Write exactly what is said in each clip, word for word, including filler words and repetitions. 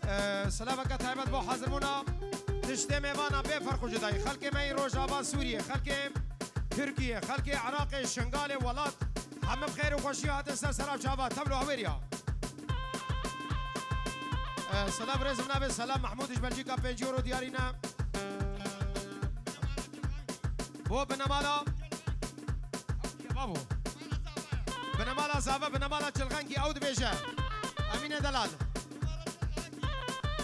Ee, silaveke taybet bo hazirbûna tiştê mêvana bê ferq û cudayî. Xelkê me yê Rojava Sûriyê, xelkê Tirkiyê, xelkê Iraqê, Şingalê, welat, hemî bi xêr û xweşî hatin ser sera çava. Tevlo hawêriya. Ee, silav rêzim navê Selam Mehmûd ji Belçîka pêncî euro diyarî ne. Bo binemala. Babo. Binemala zave, binemala çilxenkî ew dibêje. Emîne Delal.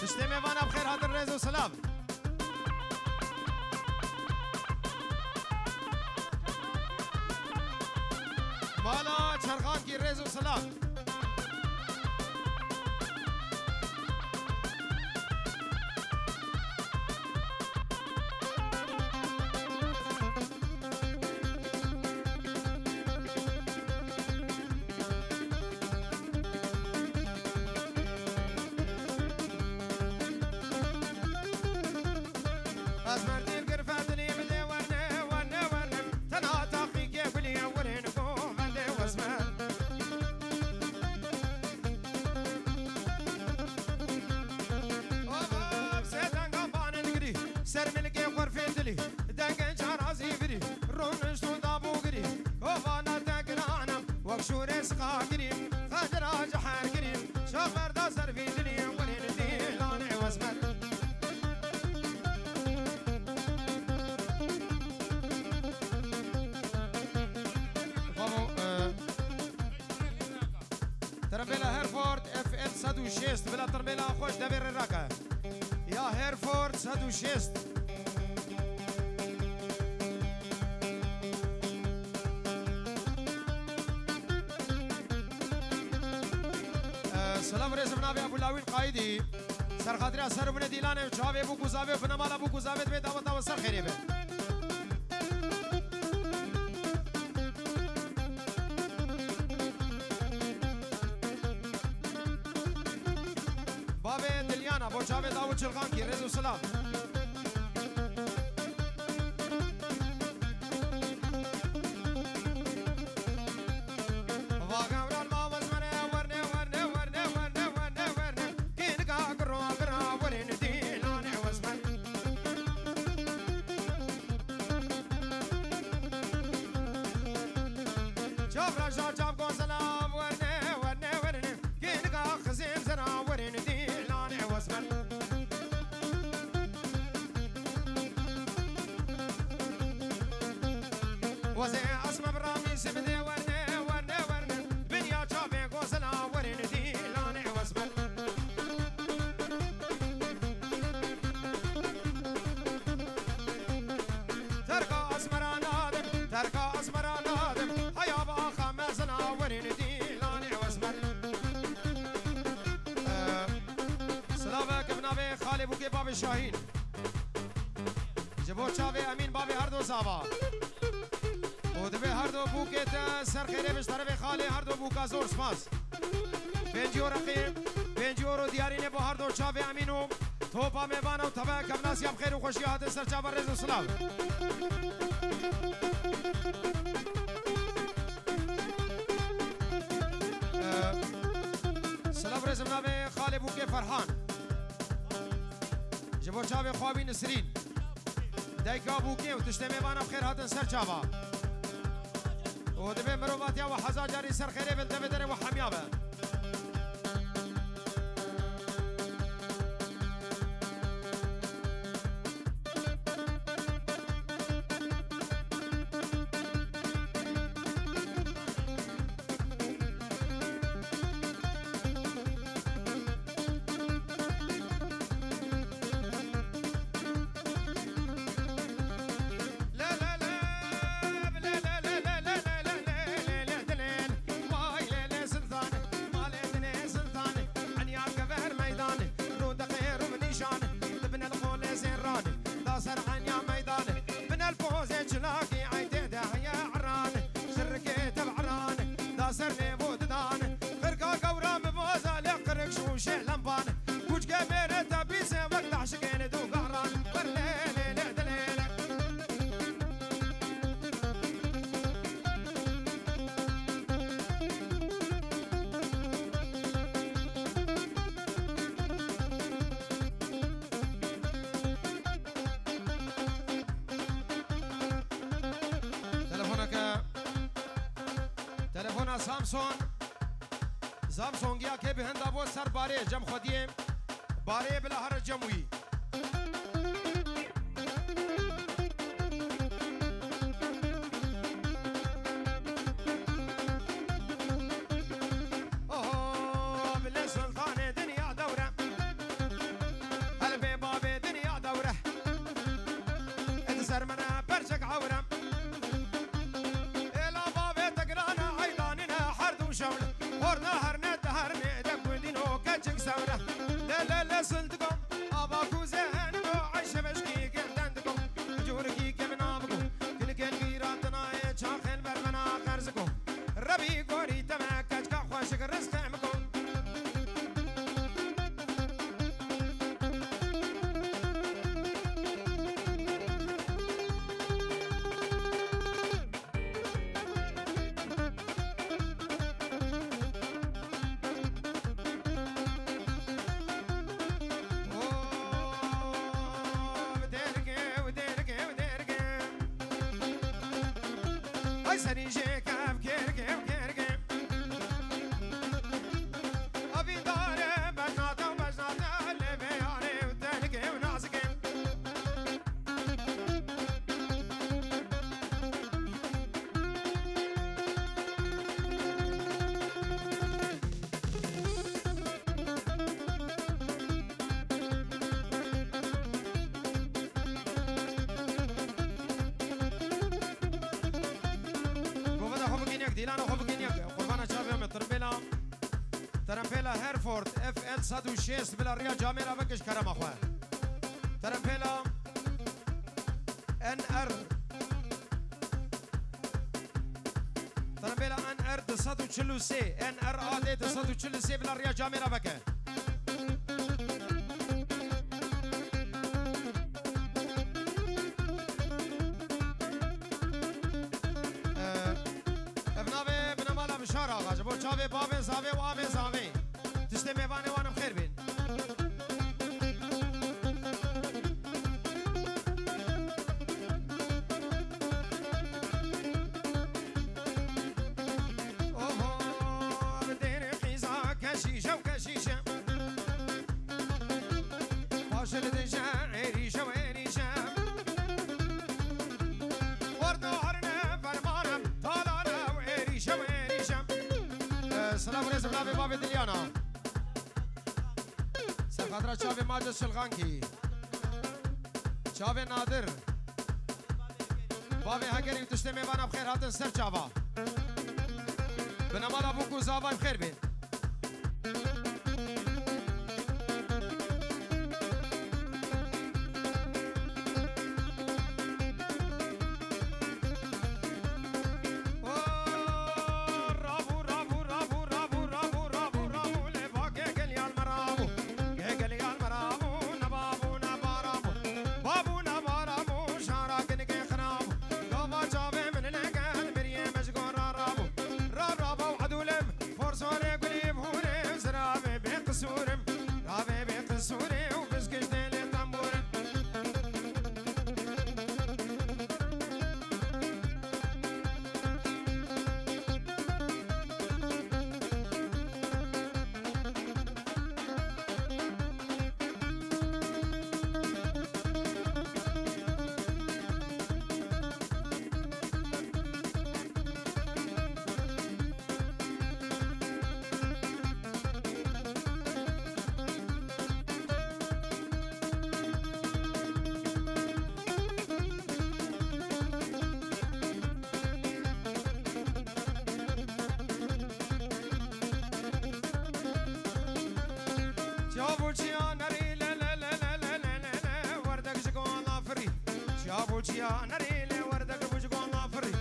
Tiştê mêvana bi xêr hatin, rêz û silav. Mala Çerxankî, rêz û silav. Ez merdî girfedilî min ê werne, werne, werne. Tena taqîkê gulî wirin govendê wezme. Of, of, sê dengan banê digirî, ser milkê xwerfê dilî, dengê çarazî virî, rûnişt û dabû girî, kovana te giran im, wek şûrê siqa girî, xedira ceher girî, şaxerda ser vî dilî, werên dîlanê wezme. Babo, e, Tirmbêla Hereford F L sed û şêst, bila tirmbêla xweş devê rê rake. Ya Hereford sed û şêst. Ee, silav rêzim navê Ebû Lawîn Qayidî. Serxatira ser û binê dîlanê û çavê bûk û zavê û binemala bûk û zavê dibê daweta we ser xêrê be. Bavê Dilyana, bo çavê daw û çilxankî, rêz û silav. Va gewran ma wezmene, werne, werne, werne, werne, werne, werne. Kînika giro, gira, werin dîlanê wezmen. Çav reja, çav gozela, werne, werne, werne. Kînika xizên zera, werin dîlanê wezmen. Wezê esme bi ramî simidê werne, werne, werne. Binya çavê gozela werin dîlanê wezmen. Terka esmera nadim, terka esmera nadim. Heya bi axa mezina werin dîlanê wezmen. Ee, silavek bi navê Xalê Bûkê Bavê Şahîn. Ji bo çavê Emîn bavê herdo zava. Û divê herdo bûkê te ser xêrê bi ji terefê xalê herdo bûka zor spas. Pêncî euro qî-, pêncî euro diyarînê bo herdo çavê Emîn û topa mêvana û tevaya kevnasiya bi xêr û xweşî hatin ser çava rêz û silav. Ee, silav rêzim navê xalê bûkê Ferhan. Ji bo çavê xwe wî Nisrîn. Dayika bûkê û tiştê mêvana bi xêr hatin ser çava. Û divê mirovatiya we heza carî ser xêrê bin, devê derê we hemiya be. Samson. Samson giya ke bi hinda bo ser barê cem xwediyê. Barê bila here cem wî. Oho, bilê sultanê dinya dewre. Helbê bavê dinya dewre. Ed ser mene perçek ewre. Êla bavê te girane eydanine her du şewle. Horne herne te herne de gundîno keçik sewre. Le le le sultiko, ava kuzê heniko, ayşe beşkî genden diko. Cûrikî kevin aviko, kilikên vîratina ye çaxên bermena qerziko. Rebî gorî te me keçka xweşik rizqê miko. Ay serî jê kev kêr kêv kêr kêv. Avîndare bejnate û bejnate lê vê yarê û tenike û nazike. Goveda xwe bikîn yek, dîlana xwe bikîn yek. Qurbana çavê me, tirmpêla, tirmpêla Hereford F L sed û şêst bila riya camêra veke ji kerema xwe. Tirmpêla N R. Tirmpêla N R du sed û çil û sê, N R A D du sed û çil û sê bila riya camêra veke. Ev navê binemala Bişar Axa ji bo çavê bavê zavê û avê zavê. Tiştê mêvanê wan em xêr bên. Oho, dêrê qîza keşîşe û keşîşe. Paşê li dije êrîşe û êrîşe. Wardo herine fermane, talane û êrîşe û êrîşe. Silav û rêz bi navê bavê Dilyana. Ser xatira çavê Macid Şilxankî. Çavê Nadir. Bavê Hegerî û tiştê mêvana bi xêr hatin ser çava. Binemala bûk û zavay bi xêr bên. Çavuçiya nerî le le le le le le le le, werdek ji gola firî. Çavuçiya nerî le werdek bû ji gola firî.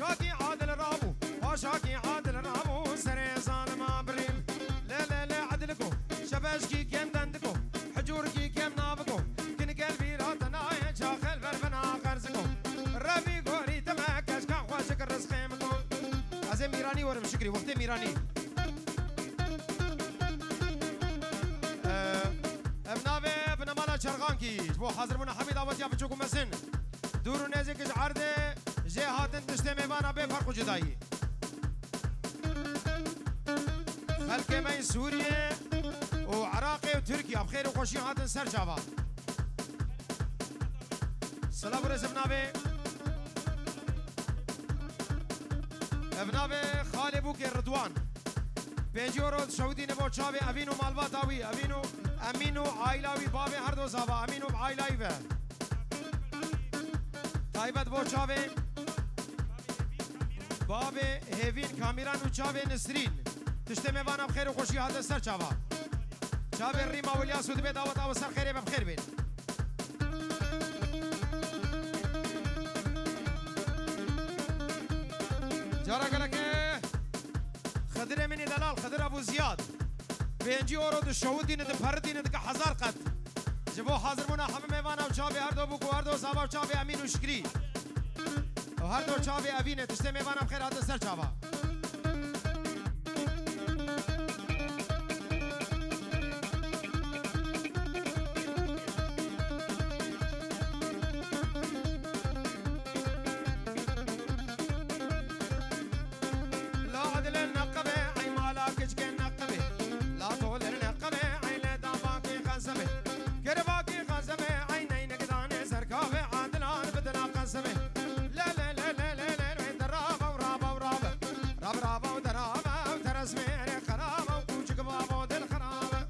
Şakî Adil rabû, paşakî Adil rabû, serê zalima birî. Le le le edliko, şebeşkî kem dendiko, hicûrkî kem naviko, kin kelbî ra tenayê çaxel ver bena qerziko. Revî gorî te me keşka xweşik rizqê min ko. Ez ê Mîranî werim Şikrî, wextê Mîranî. Ev navê binemala Çerxankî ji bo hazirbûna hemî dawetiya biçûk û mezin. Dûr û nêzîk ji erdê jê hatin tiştê mêvana bê ferq û cudayî. Xelkê me yên Sûriyê û Iraqê û Tirkiye bi xêr û xweşî hatin ser çava. Silav û rêz bi navê, bi navê Xalê Bûkê Ridwan. Pêncî euro dişewitîne bo çavê Evîn û malbata wî, Evîn û Emîn û aîla wî, bavê her do zava Emîn û bi aîla wî ve. Taybet bo çavê bavê Hêvîn Kamîran û çavê Nisrîn. Tiştê mêvana bi xêr û xweşî hate ser çava. Çavê Rîma û Îlyas û dibê daweta we ser xêrê be, bi xêr bên. Cara geleke Xidirê min ê delal, Xidir Ebû Ziyad. Pêncî euro dişewitîne, diperitîne, dike hezar qet. Ji bo hazirbûna hemî mêvana û çavê her do bûk û her do zava û çavê Emîn û Şikrî. Û her do çavê Evînê, tiştê mêvana bi xêr hatin ser çava. La edilin neqebe, ey mala kiçkên neqebe. La tolin neqebe, ey le dabakî xezebe. Kirvakî xezebe, ey neynik danê serkave, adilan bidina qezebe. Le, le, le, le, le, le, le, de rava, rava, rava. Rav, rava, de rava, teres me, re, xerava, kuçik bavo, dil xerava.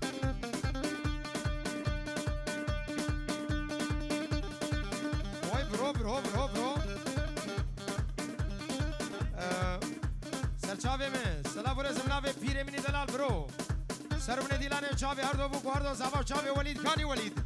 Oy, bro, bro, bro, bro. Ee, serçavê me, selav û rêz bi navê pîrê min ê delal bro. Ser û nedîlanê çavê her do bûk û her do zava çavê Welîd, Kanî Welîd.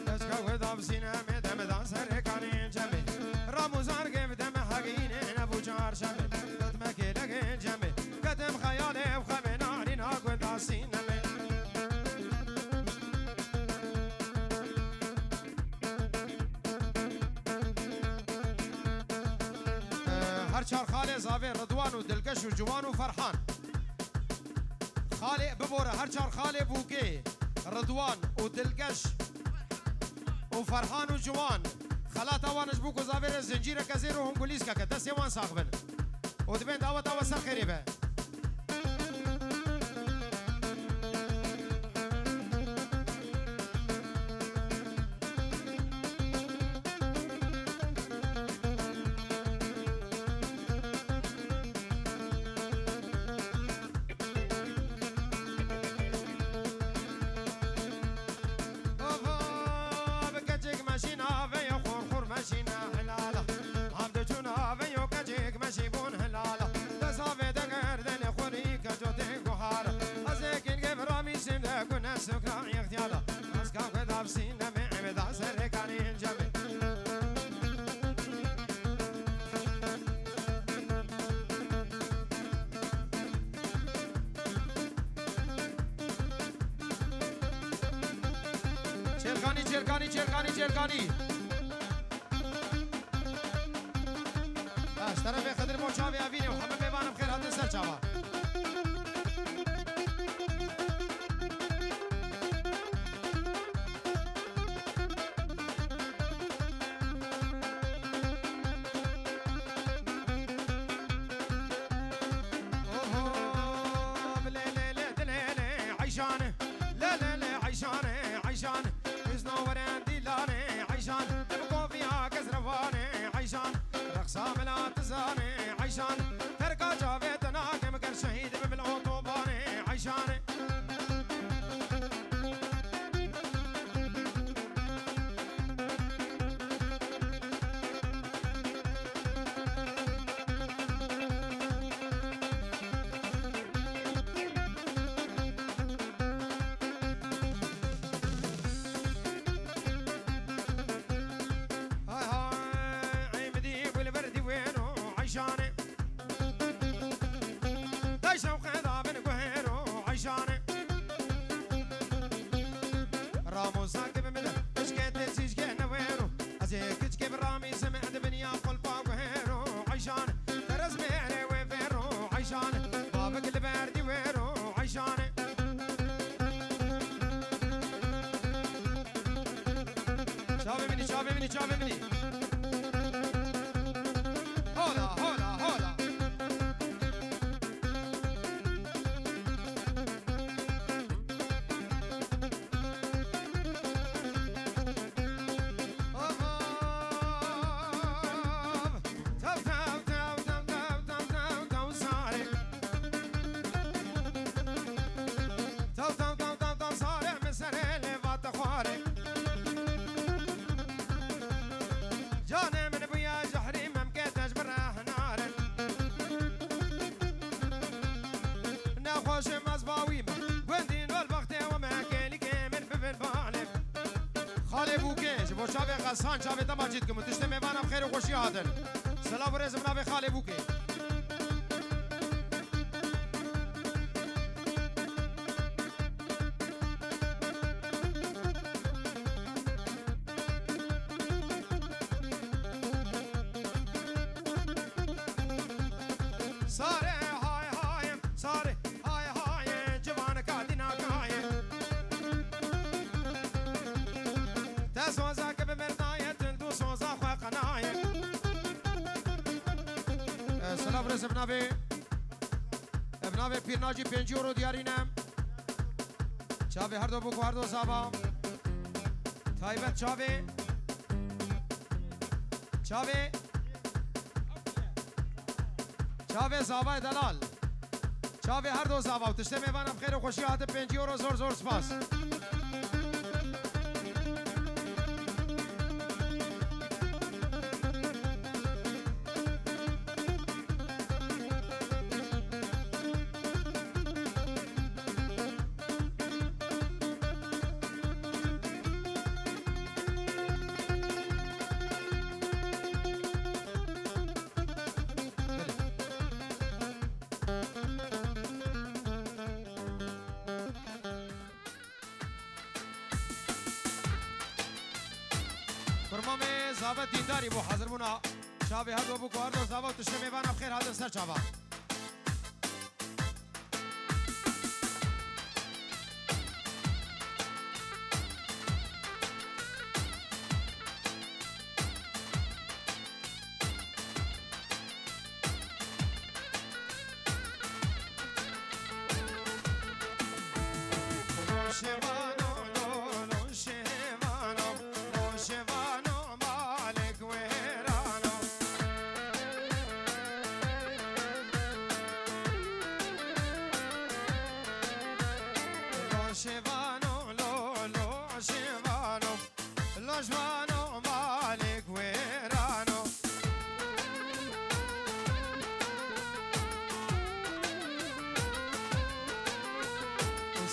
Keşke wê davsîne me deme da serê kanê cemê. Ramuzar gevde me hegîne ne bu çarşemê. Dad me kêleke cemê. Ketim xeyalê ev xemê narîna ku dasîne me. Her çar xalê zavê Ridwan û Dilgeş û Ciwan û Ferhan. Xalê, bibore, her çar xalê Bûkê, Ridwan û Dilgeş û Ferhan û Ciwan. Xelata wan ji Bûk û zavê re zincîreke zêr û hûn gulîskeke, destê wan sax bin. Û dibên daweta we ser xêrê be. Bava, bi keçik meşîna ve yo xor xor meşîna hilala. Hamdû çûna ve yo keçik meşî bûn hilala. Desa ve de gerdene xorî ke cote guhara. Ez ê kin ge vira mîsim de gune sukra îxtiyala. Ez ka xwe davsîn de me eve da serê kanî cemê. Çêlkanî, Çêlkanî, Çêlkanî, Çêlkanî. Baş, terefê Xidir bo çavê Evînê û hemî mêvanan bi xêr hatin ser çava. Oho, lê, lê, lê, dilê, lê, Eyşan. Lê, lê, lê, Eyşan, Eyşan. Hizna weren dîlanê, Eyşan. Te bi kofiya kes revanê, Eyşan. Reqsa milat zanê, Eyşan. Terka çavê te nakim ker şehîd bibim li otobanê, Eyşan. Hay hay, ey min dî gul berdî wêno Eyşanê. Çavê min î, çavê min î, çavê min î. Hola, hola, hola. Tav, tav, tav, tav, tav, tav, tav, tav, sarê. Tav, tav, tav, tav, tav, sarê, min serê lê vate xwarê. Canê min bûye jehrî, memkê te ji min re hinarin. Nexweşê me ez bawî me, gundî nol bextê we me, kêlîkê min bibin balê. Xalê Bûkê, ji bo çavê Xesan, çavê te macî dikim û tiştê mêvanan bi xêr û xweşî hatin. Silav û rêzim navê Xalê Bûkê. Sare hay hay, sare hay hay, civanika dînakayê. Te soza ke bi merdaye, tu soza xwe qenaye. E, silav rêz bi navê, bi navê Pîr Nacî pêncî euro diyarî ne. Çavê her do bûk û her do zava. Taybet çavê. Çavê. Çavê zavayê delal. Çavê her do zava û tiştê mêvanan bi xêr û xweşî hatin pêncî euro, zor zor spas. Kurmamê Zavet Dîndarî bo hazirbûna çavê her do bûk û her do zava û tiştê mêvanan bi xêr hatin ser çava. Şevano, lo, lo, şevano, lo, şevano, malek wêrano. Lo, şevano, lo, lo, şevano. Lojmano malê guêrano.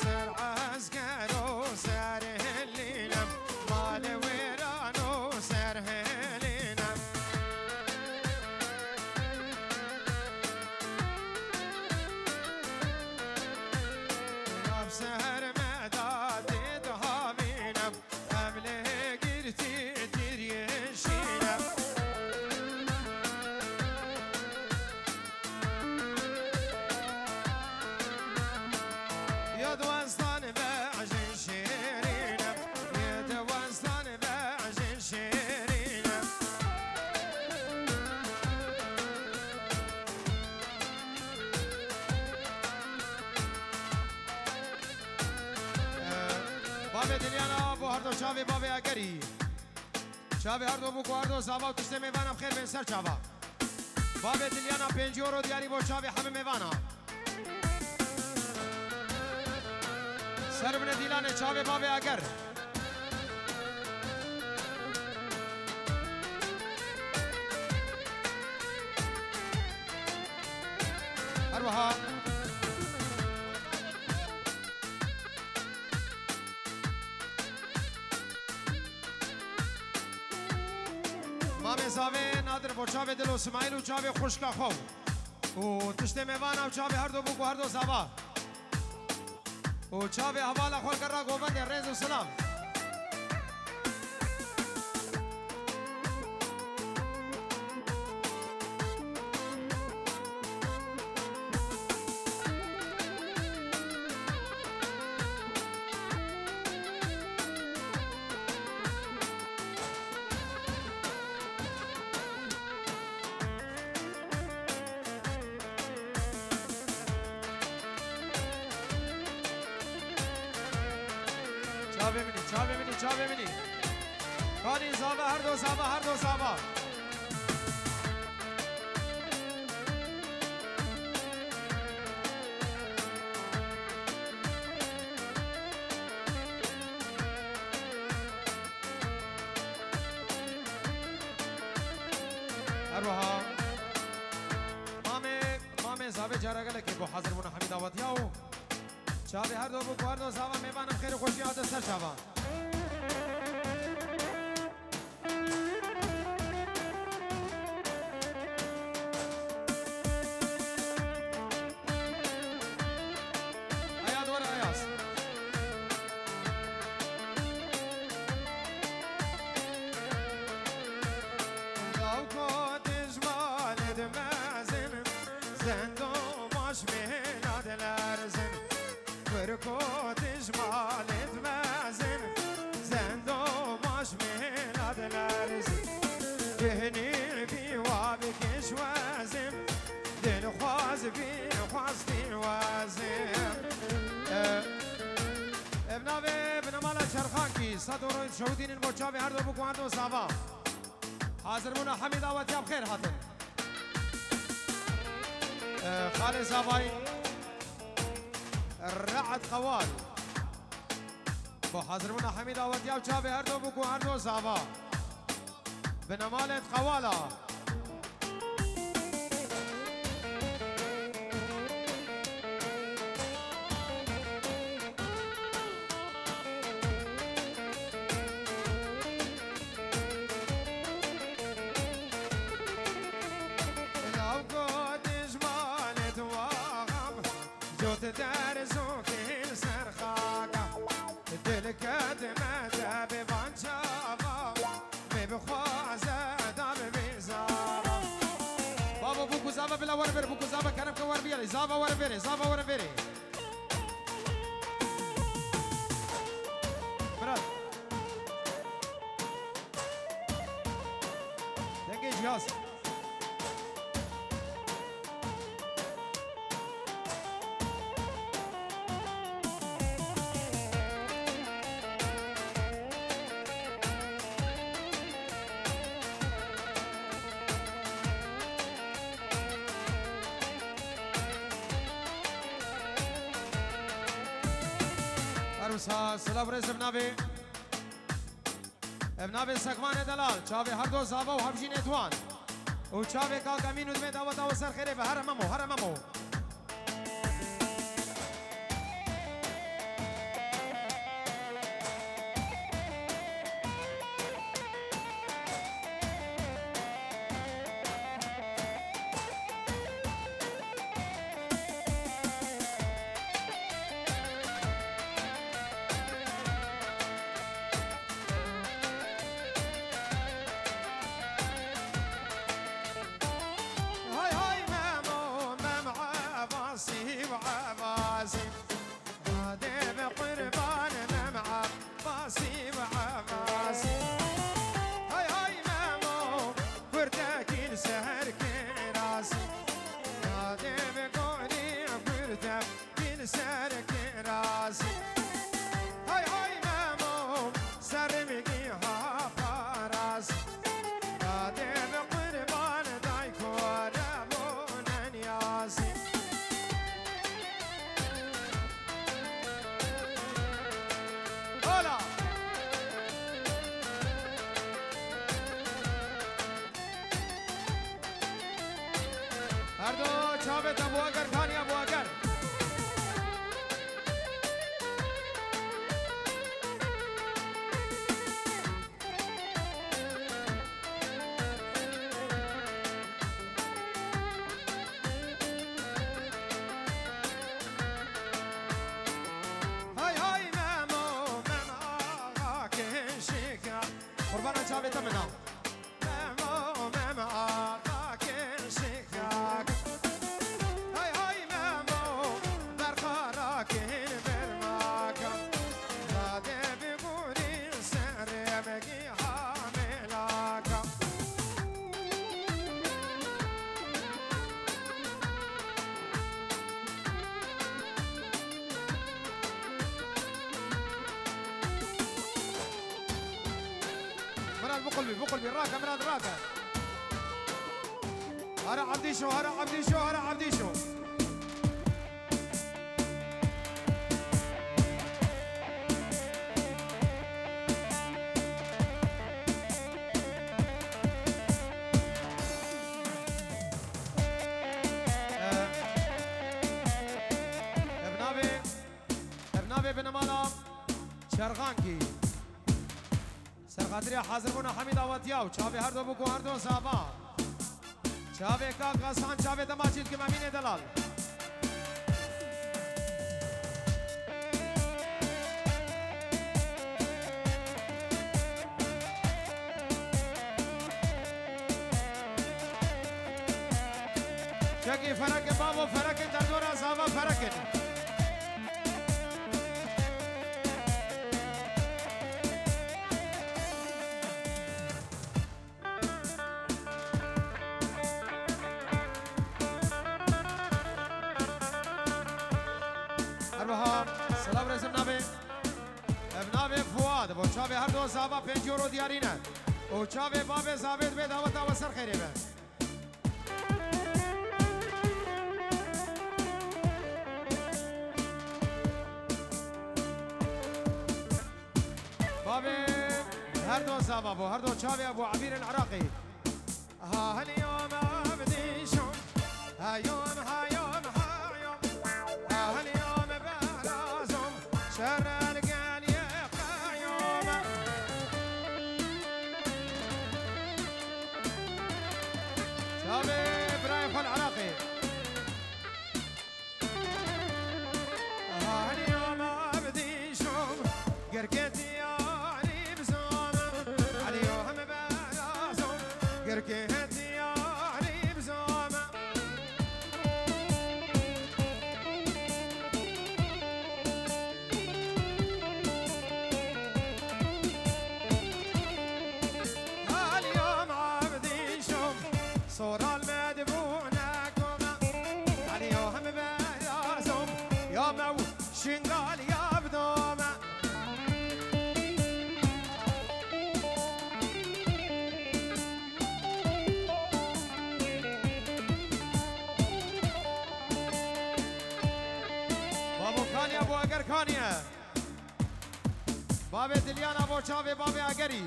Ser eskero ser helîne, malê wêrano ser helîne. Nav ser me da dê dihavîne. Em lê girtî tiriyê şîne. Ya diwestan vejin şêrîne, ya diwestan vejin şêrîne. Bavê Dilyana bo her do çavê bavê Egerî. Çavê her do bûk û her do zava û tiştê mêvanan bi xêr bên ser çava. Bavê Dilyana pêncî euro diyarî bo çavê hemî mêvana. Ser bine Dîlanê çavê bavê Eger. Her wiha. Mamê zavê Nadir bo çavê Dilo Simayîl û çavê xwişka xwe û tiştê mêvana û çavê her do bûk û her do zava û çavê hevala xwe gerra govendê rêz û silav. Çavê min î, çavê min î, çavê min î. Kanî zava, her do zava, her do zava. Her wiha. Mamê, mamê zavê cara gelekê bo hazir bûna hemî dawetiya û çavê her do bû ku her do zava mêvanim xêr û xweşî hate ser çavan. Ayaz were Ayaz. Lawko dijmanê dimezin, zendo baş mehna dilerzin. Kurko dijmanê dimezin, zendo baş mehna dilerzin. Behnî bî wa bikêş wezim, dilxwaz bî xwaz bî wezim. Ev navê binemala Çerxankî, sed û royê şewitînin bo çavê her do bû ku her do zava. Hazir bûna hemî dawetiya bi xêr hatin. Xalê zavayî Re'd Qewal. Bo hazir bûna hemî dawetiya bi çavê her do bû ku her do zava. Binemalê Qewala. Law got dijmanê tu axam, cot derzokên ser xaka. Dil ketime te bi van çava, me bixwaze da bi vê zava. Baba bû ku zava bila wer vir, bû ku zava kerem ke wer biyelî, zava wer virê, zava wer virê. Bira. Dengê cihaz. Her wisa silav rêz bi navê. Ev navê Sekvanê Delal, çavê her do zava û hevjînê tuwan. Û çavê kak Emîn û divê daweta we ser xêrê be. Here Memo, here Memo. Hay hay Memo, Mem Ebasî û Ebasî. Dadê be qurban Mem Ebasî û Ebasî. Hay hay Memo, kurtekî li ser kirasî. Dadê be gorî kurte Bin ser kirasî. Hay hay Memo, serê min gîha paras. Dadê bi qurban dayko re bo neniyasî. Hola! Her do çavê te bo eger kaniya bo eger. Hay hay Memo, Mem axa keşika. Qurbana çavê te mina. Memo, Mem axa keşikak. Hay hay Memo. Qulbî, bu qulbî, rake, Mirat, rake. Hara Evdîşo, hara Evdîşo, hara Evdîşo. Ev navê, ev navê binimala Çerxankî. Serxatiriya hazirbûna Hemîd Awatiya û çavê her do bûk û her do zava. Çavê Kak Hasan, çavê dema çît kim Emînê Delal. Çekî ferekin bavo, ferekin derdora zava ferekin. Her wiha silav rêzim navê. Ev navê Fuad, bo çavê her do zava pêncî euro diyarî ne. Û çavê bavê zavê dibê daweta we ser xêrê be. Bavê her do zava bo, her do çavê bo Ebîr el Iraqî. Ha hel yom evdîşom, ha yom, ha yom, ha yom. Ha hel yom berazom, şer el gel ye qeyom. Çavê birayê xwe li Iraqê. Aliyom evdîşom, girkê diyarî bizom. Aliyom berazom, girkê diyarî bizom. Aliyom evdîşom, soral me dibûne koma. Aliyom berazom, ya me û şingal ya bidome. Babo Kaniye, bo Eger Kaniye. Bavê Dilyana bo çavê bavê Egerî.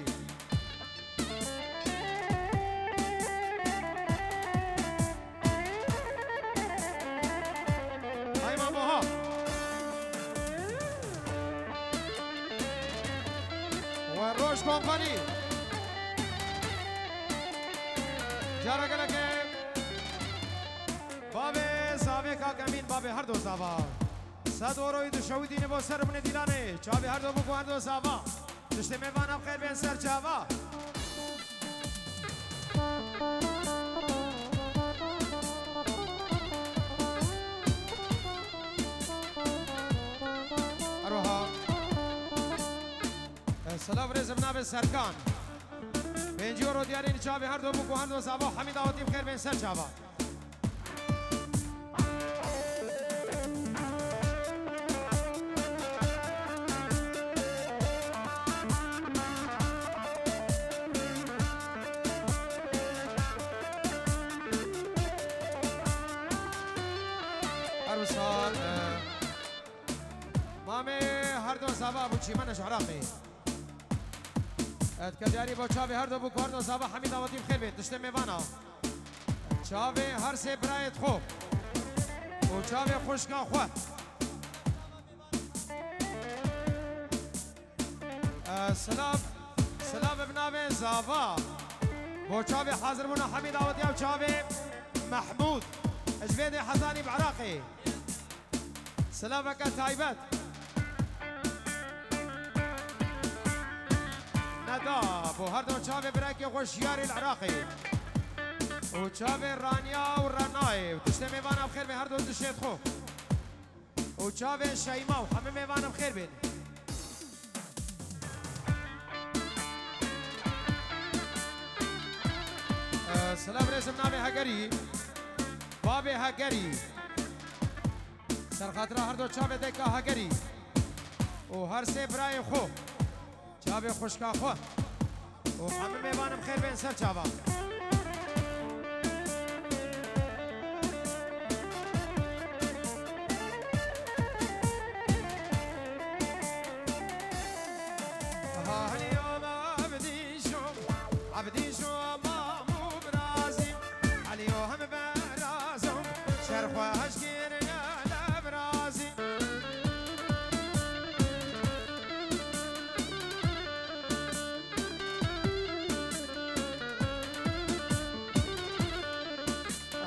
Hayma boha. We roj kompanî. Cara geleke. Bavê zavê Kak Emîn, bavê her do zava. Sed euroyî dişewitîne bo ser binê dîlanê. Çavê her do bûk û her do zava. Tiştê mêvana bi xêr bên ser çava. Her wiha. E, silav rêzim navê Serkan. Pêncî euro diyarîn çavê her do bûk û her do zava Hemîd Awatî bi xêr bên ser çava. Her wisa, e, mamê her do zava bû çîmene ji Iraqê. Etke diyarî bo çavê her do bûk û her do zava Hemîd Awatî bi xêr bên. Tiştê mêvana. Çavê her sê birayê xwe û çavê xwişka xwe. E, silav, silav bi navê Zava. Bo çavê hazirbûna Hemîd Awatiya û çavê Mehmûd. Ji vê dê hezanî bi Iraqê. Silaveke taybet. Neda, bo her do çavê birekê xwe şiyarê li Iraqê. Û çavê Raniya û Renayê. Û tiştê mêvana bi xêr bên her do dişêt xwe. Û çavê Şeyma û hemî mêvana bi xêr bên. Ee, silav rêzim navê Hegerî. Bavê Hegerî. Serxatira her do çavê deka Hegerî û her sê birayê xwe, çavê xwişka xwe. û hemî mêvanim xêr bên ser çava. Haliyo Abdîşo, Abdîşo mamû birazî, Haliyo hem berazo, şer xweş kirine le birazî.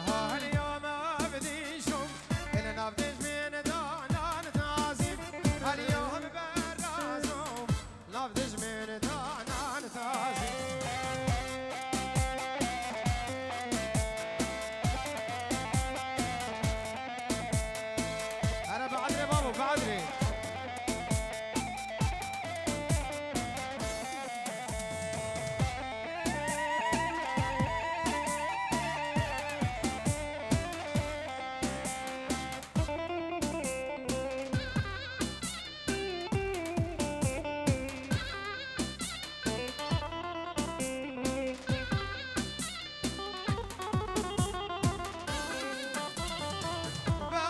Haliyo Abdîşo, li nav dijmin danan tazî, Haliyo hem berazo. Nav dijmin danan tazî. Here bi edrê babo, bi edrê.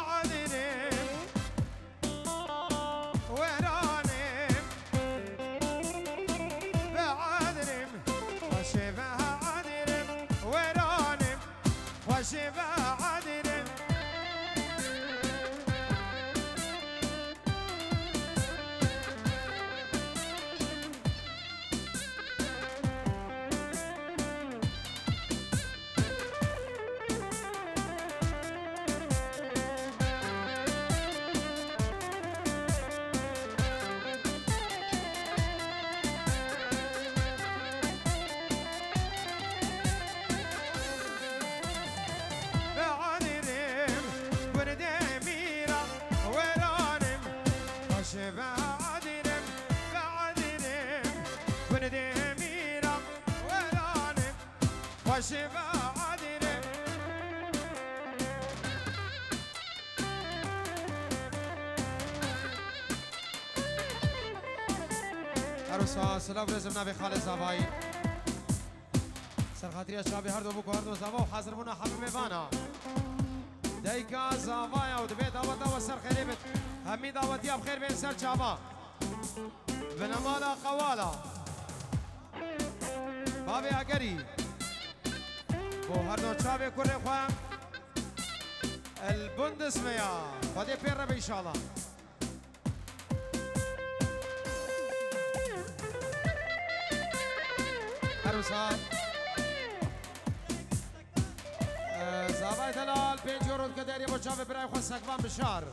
Be'edirim, weranim, be'edirim, xweşê be'edirim, weranim, xweşê be'edirim. Be'edirim, gundê mîra weranim, xweşê be'edirim, be'edirim, gundê mîra weranim, xweşê be'edirim. Her wisa silav rêzim navê xalê zavayî. Serxatiriya çavê her do bûk û her do zava û hazir bûna hemî mêvana. Dayika zavaya û divê daweta we ser xêrê bit. Hemî dawetiya bi xêr bên ser çava. Binemala qewala. Bavê Agerî. Bo her do çavê kurê xwe. El Bundeswehr. Xwedê pê re be înşallah. Her wisa. Ee, Zavay Delal, pênc euro dike derê bo çavê birayê xwe Sekvan Bişar.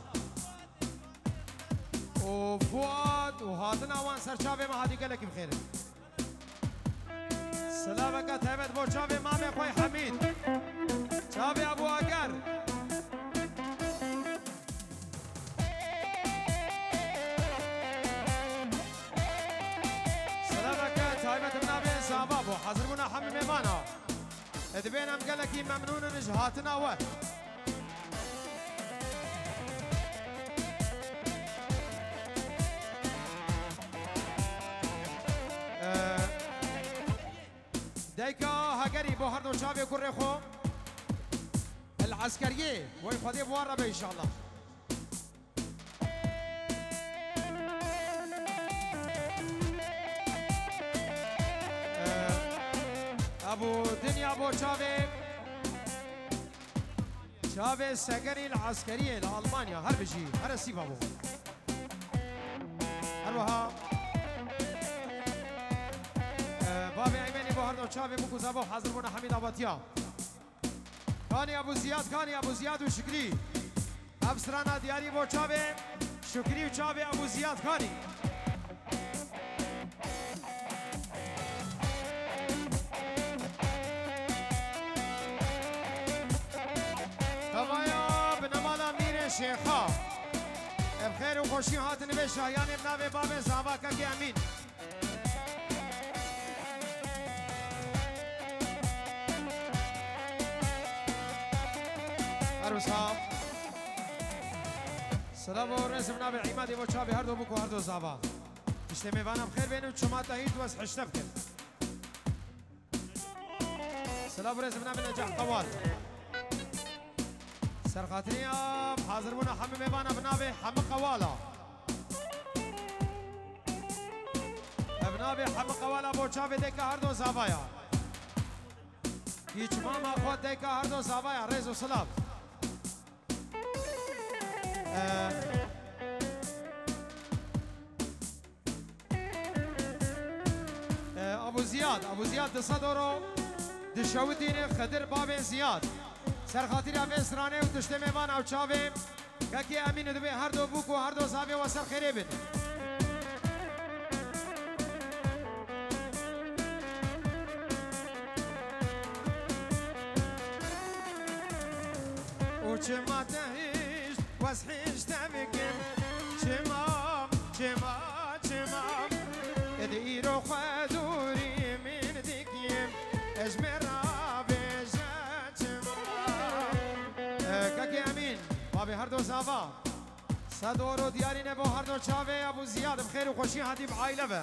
Û Fuat û hatina wan ser çavê me hatî gelekî bi xêr in. Silaveke taybet bo çavê mamê xwe Hemîd. Çavê Ebû Ager. Silaveke taybet bi navê Zava bo hazirbûna hemî mêvana. Dibên em gelekî memnûn in ji hatina we. Ee, Dayika Hegerî bo her do çavê kurê xwe. El Eskeriyê, wey Xwedê bi wan re be înşallah. Ee, Ebû Dinya bo çavê, çavê Segerî li Eskeriyê li Almanya. Her bijî, her sîva bo. Her wiha, e, bavê Eymenî bo her do çavê bûk û zava hazir bûna hemî dawetiya. Kanî Ebû Ziyad, Kanî Ebû Ziyad û Şikrî. Ev strana diyarî bo çavê Şikrî û çavê Ebû Ziyad Kanî. Tevaya binemala Mîrê Şêxa. Ev xêr û xweşî hatin vê şahiyanê bi navê bavê Zava Kekê Emîn. Her wisa. Silav û rêzim navê Îmadê bo çavê her do bûk û her do zava. Piştê mêvana bi xêr bên û çima te hît wes hişte bikin. Birêz bi navê Necah Qewal. Serxatiriya hazir bûna hemî mêvana bi navê Hemi Qewala. Bi navê Hemi Qewala bo çavê deka herdo zavaya. Îçmama xwe deka herdo zavaya, rêz û silav. Ee, Ee, Abu Ziyad, Abu Ziyad di sed euro dişewitîne Xidir bavê Ziyad. Serxatîra vê stranê û tiştê mêvan ew çavê. Kekê Emîn dibê her do bûk û her do zavê we ser xêrê bin. û çima te hişt, wez hişte bikim. Çima, çima, çima. Ê di îro xwe dûrî min dikim. Ez me rabêje çima. E, Kekê Emîn, bavê her do zava. Sed euro diyarî ne bo her do çavê Ebû Ziyad, bi xêr û xweşî hatî bi aîle ve.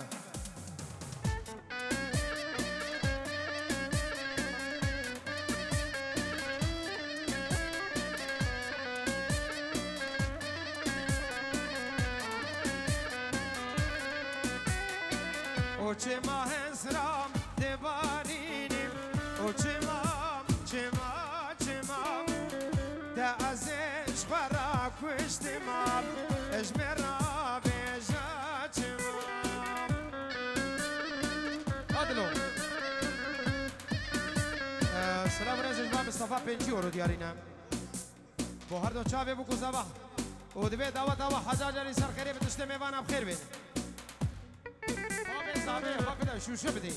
û çima hesra dibarînim, û çima, çima, çima, te ez ê ji xwe re kuştim, ji me re bêje çima. Adilo. Ee, selam rêz ji Mistefa pêncî euro diyarî ne. Bo her do çavê bûk û zava. Û divê daweta we hezar carî ser xêrê bi tiştê mêvana bi xêr bên. Bavê zavê, bavê de şûşe bidê.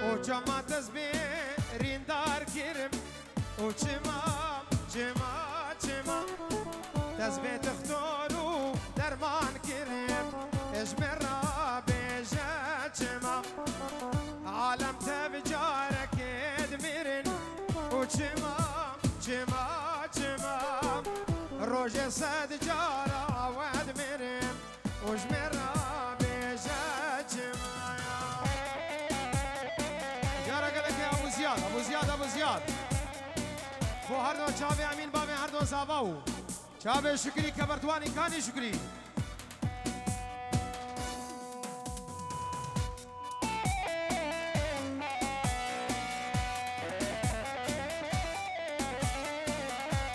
û çama dest bê rîndar kirim. û çima, çima, çima, dest bê dixtor û derman kirim. Ji me re bêje çima, alem tev carekê dimirin. û çima, çima, çima, rojê sed cara we dimirin. û ji me re bêje çima ya. Diyara gelekê Ebû Ziyad, Ebû Ziyad, Ebû Ziyad. Bo her do çavê Emîn, bavê her do zava û çavê Şukrî, kebertwanî kanî Şukrî.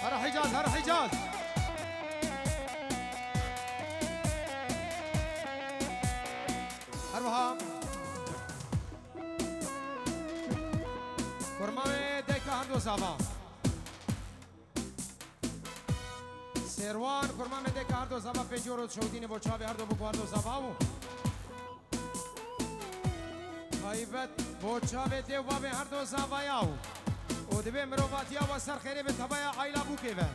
Her Hicaz, her Hicaz. Her wiha. Kurmamê deka her do zava. Sêrwan, kurmamê deka her do zava pêncî euro şewitîne bo çavê her do bûk û her do zava û taybet bo çavê dê û bavê her do zavaya û, û divê mirovatiya we ser xêrê bi tevaya aîla bûkê ve.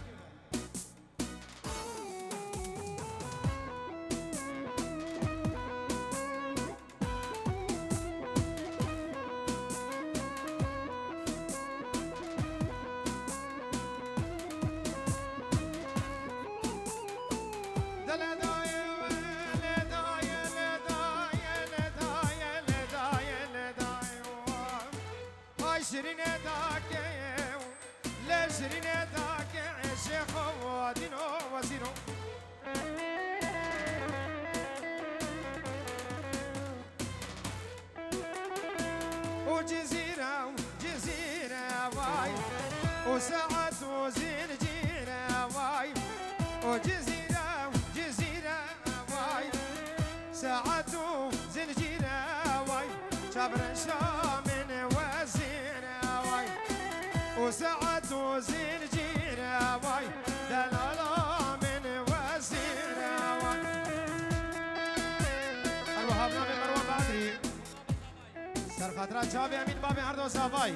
Ay şirîne dake, lê şirîne dake, eşê xwe wadîno wezîno. û Cizîre û Cizîre vay, û saet û zincîre vay, û Cizîre û Cizîre vay, saet û zincîre vay, çavreşa min wezîre vay, û saet û zincîre vay, delala min wezîre vay. Her wiha bi navê Merwan Badrî. Serxatira çavê Emîn bavê her do zavayî.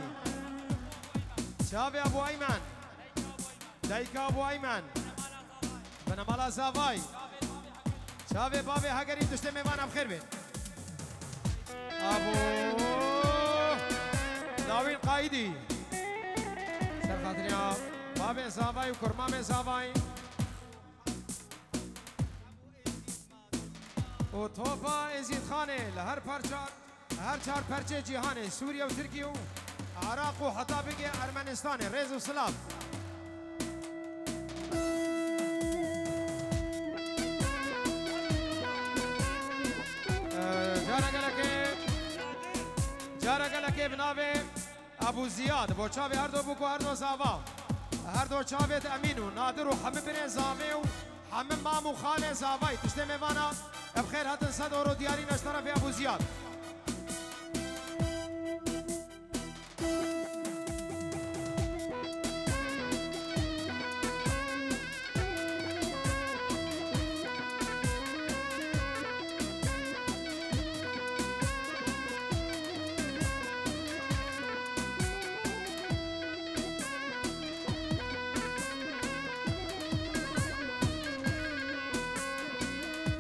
Çavê Ebû Eymen. Dayika Ebû Eymen. Binemala zavayî. Çavê bavê Hegerî tiştê mêvan em xêr bên. Abo. Awîn Qayîdî. Ser xatiriya babê Zavayî û kurmamê Zavayî. Û topa Êzîdxanê li her parça, her çar perçê cîhanê, Sûriye û Tirkiye û Iraq û heta bigê Ermenistanê. Rêz û silav. Ee, cara gelekê, cara gelekê bi navê Ebû Ziyad, bo çavê her do bûk û her do zava. Her do çavê di Emîn û Nadir û hemî birê zavê û hemî mam û xalê zavayî. Tiştê mêvana, ev xêr hatin sed euro diyarî ne ji terefê Ebû Ziyad.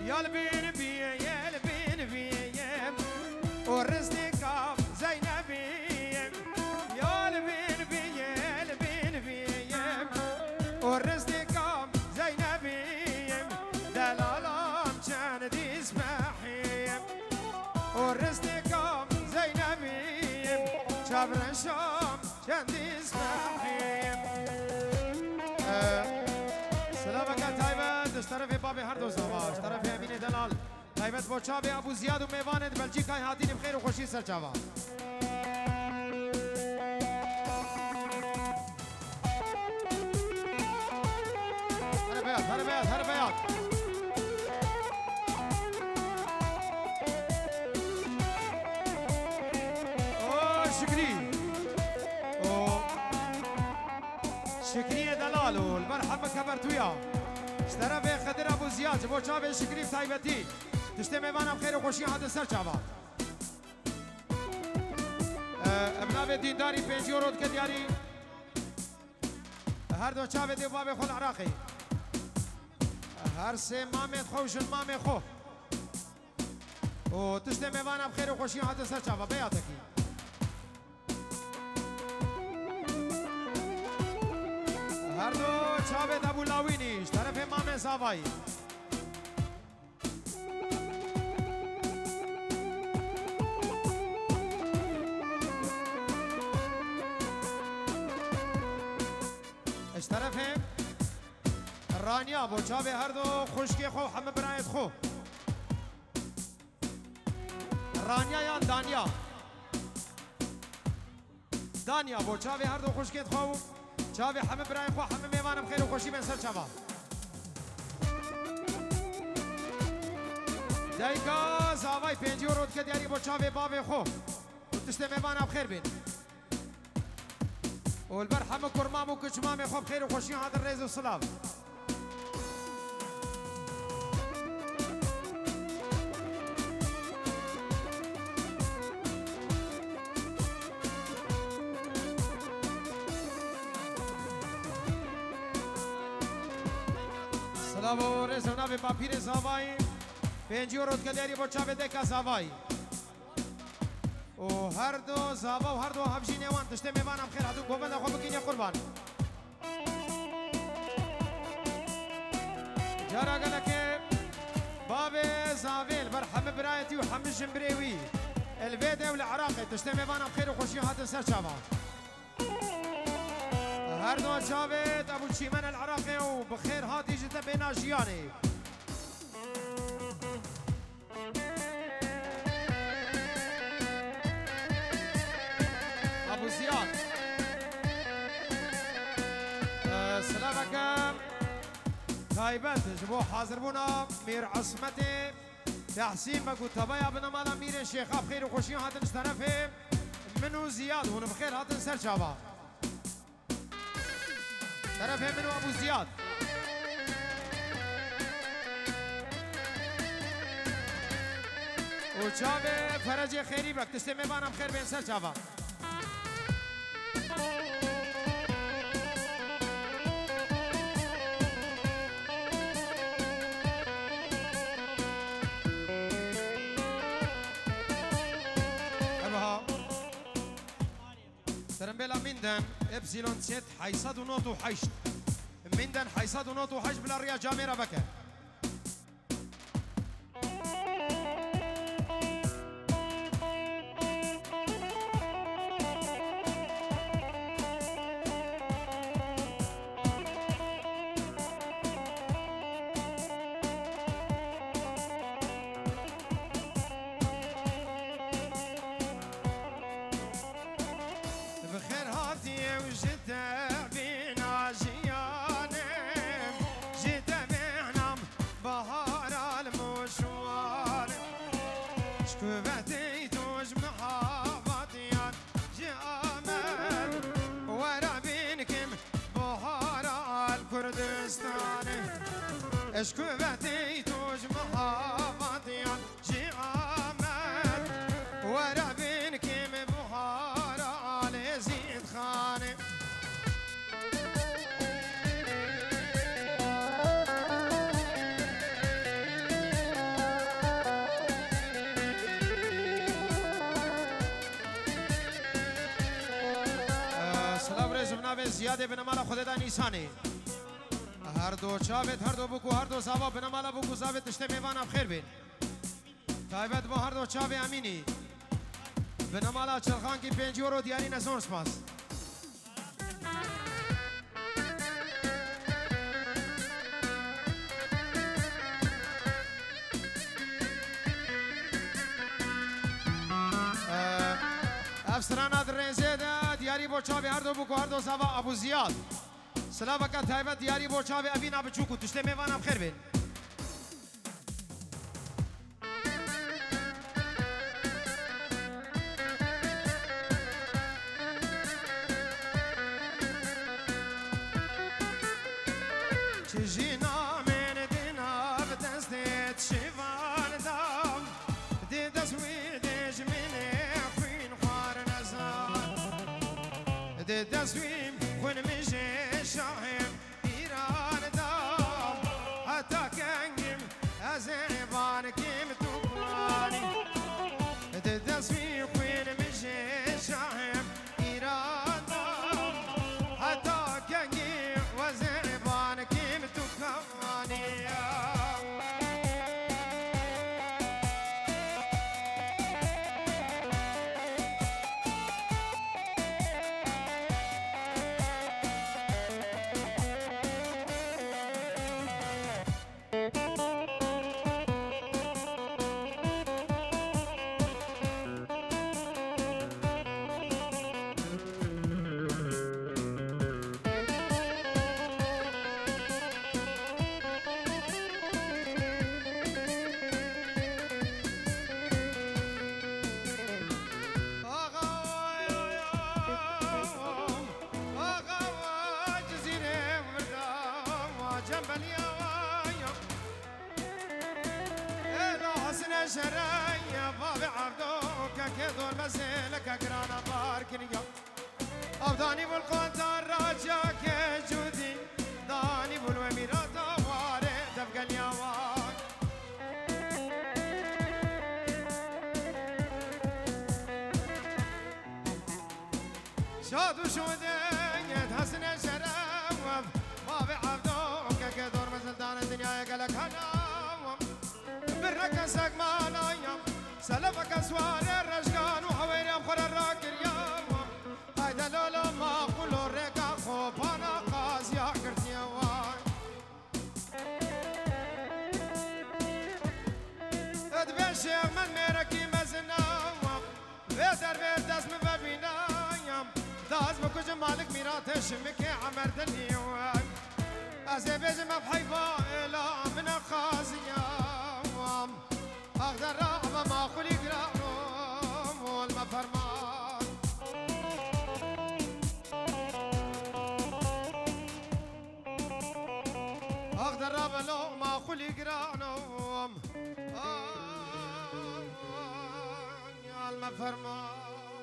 Yel bin biyê, yel bin biyê, o rizdê kam Zeynebî. Yel bin biyê, yel bin biyê, o rizdê kam Zeynebî. Delalam çend dîs behî. O rizdê kam Zeynebî, çavreşam çendî zehîm. Ee, silaveke taybet ji terefê babê her do zava, ji terefê Emînê Delal. Taybet bo çavê Ebû Ziyad û mêvanên di Belçîkayê hatî, bi xêr û xweşî ser çava. Here beyaz, here beyaz, here beyaz. O Şikrî. O Şikriyê delal û li ber hemik kebertûya. Ji terefê Xidir Ebû Ziyad, ji bo çavê Şikrî bi taybetî. Tiştê mêvana bi xêr û xweşî hatin ser çava. Ev navê dîndarî pêncî euro dike diyarî. Her do çavê dê bavê xwe li Iraqê. Her sê mamê xwe û jin mamê xwe. Û tiştê mêvana bi xêr û xweşî hatin ser çava. Beyatekî. Her do çavê Ebû Lawînî ji terefê mamê Zavayî. Ji terefê Raniya bo çavê her do xwişkê xwe û hemî birayê xwe. Raniya yan Daniya? Danya bo çavê her do xwişkên xwe û çavê hemî birayên xwe, hemî mêvan bi xêr û xweşî bên ser çava. Dayika zavay pêncî euro dike diyarî bo çavê bavê xwe û tiştê mêvana bi xêr bên. Û li ber hemî kurmam û kiçmamê xwe bi xêr û xweşî hatin rêz û silav. Silav û rêz û navê bapîrê zavayî. Pêncî euro dike diyarî bo çavê deka zavayî. Û her du zava û her du hevjînê wan tiştê mêvanan bi xêr hatin, govenda xwe bikînê qurban. Cara gelekê bavê zavê li ber hemî birayetî û hemî jinbirê wî li vê de û li Iraqê tiştê mêvanan bi xêr û xweşî hatin ser çava. Her du çavê te bû çîmen li Iraqê û bi xêr hatî ji te bêhna jiyanê. Ebû Ziyad. Ee, silaveke taybet ji bo hazirbûna Mîr Ismetê Tehsîn Beg û tevaya binemala Mîrê Şêxa bi xêr û xweşî hatin ji terefê min û Ziyad. Hûn bi xêr hatin ser çava. Terefê min û Ebû Ziyad. Û çavê Ferecê Xêrî Beg, tiştê mêvanan bi xêr bên ser çava. Ev ha. Bela Minden, Epsilon Z heyşt sed û nod û heşt. Minden heyşt sed û nod û heşt bila riya camêra veke. Bi xêr hatî ew ji te bîna jiyanê, ji te bêhnam bahar al mûşwan. Ji kuvetê tu ji mihabatiyan ji Amed wera bîn kim bahar al Kurdistanê. Ji kuvetê tu ji mihabatiyan Ji Amed were bin kim buhara alê Zîdxanê. Silav rêz bi navê Ziyadê bi nemala Xwedê da Nîsanê. Her do çavêt, her do bûk û her do zava bi nemala bûk û zavê tiştê mêvana bi xêr bên. Taybet bo her do çavê Emînî. Bi nemala Çelxankî pêncî euro diyarî ne zor spas. Ev strana di rêzê de diyarî bo çavê her do bûk û her do zava Abu Ziyad. Silaveke taybet diyarî bo çavê Evîna biçûk û tiştê mêvana bi xêr bên. Çi jî namên di nav destê şivan da, di dest wî dijminê xwîn xwar nezan. Di dest wî xwîn min jê şahê Îran da, heta kengî ez ê bankî min tu kanî. Di dest wî xwîn min jê şahê Îran da, heta kengî ez ê bankî min tu kanî. Axa, oy, oy, oy, axa, oy, Cizîrê wirda, wa cembeliya, wa, ya. Ê la Hesine Şere, ya bavê Evdo, kekê Dormezê, leke girana bar kiriya. Ev danî bû li qantar raca ke cûdî, danî bû li we mîrata warê devgeliya wan. Şad û şûdê yê Hesine Şerew, bavê Evdo, kekê Dormezê, li danê dinyayê gelek hela. Birneke sek manaya, selefeke siwarê rejgan û hewêrê xwe re rakiriya. Hayde lolo maqûlo rêka xopana qaziya girtiye wan. Dibê şêx min mêrekî mezin a, vê dervê dest min vebîna. Da ez bikujim malik mîratê şimikê Emer dilî we. Ez ê bêjim ev heyfa êla min e qaziya. Ax derra eve maqulî girano, mol me ferman. Ax derra velo maqulî girano, mol me ferman.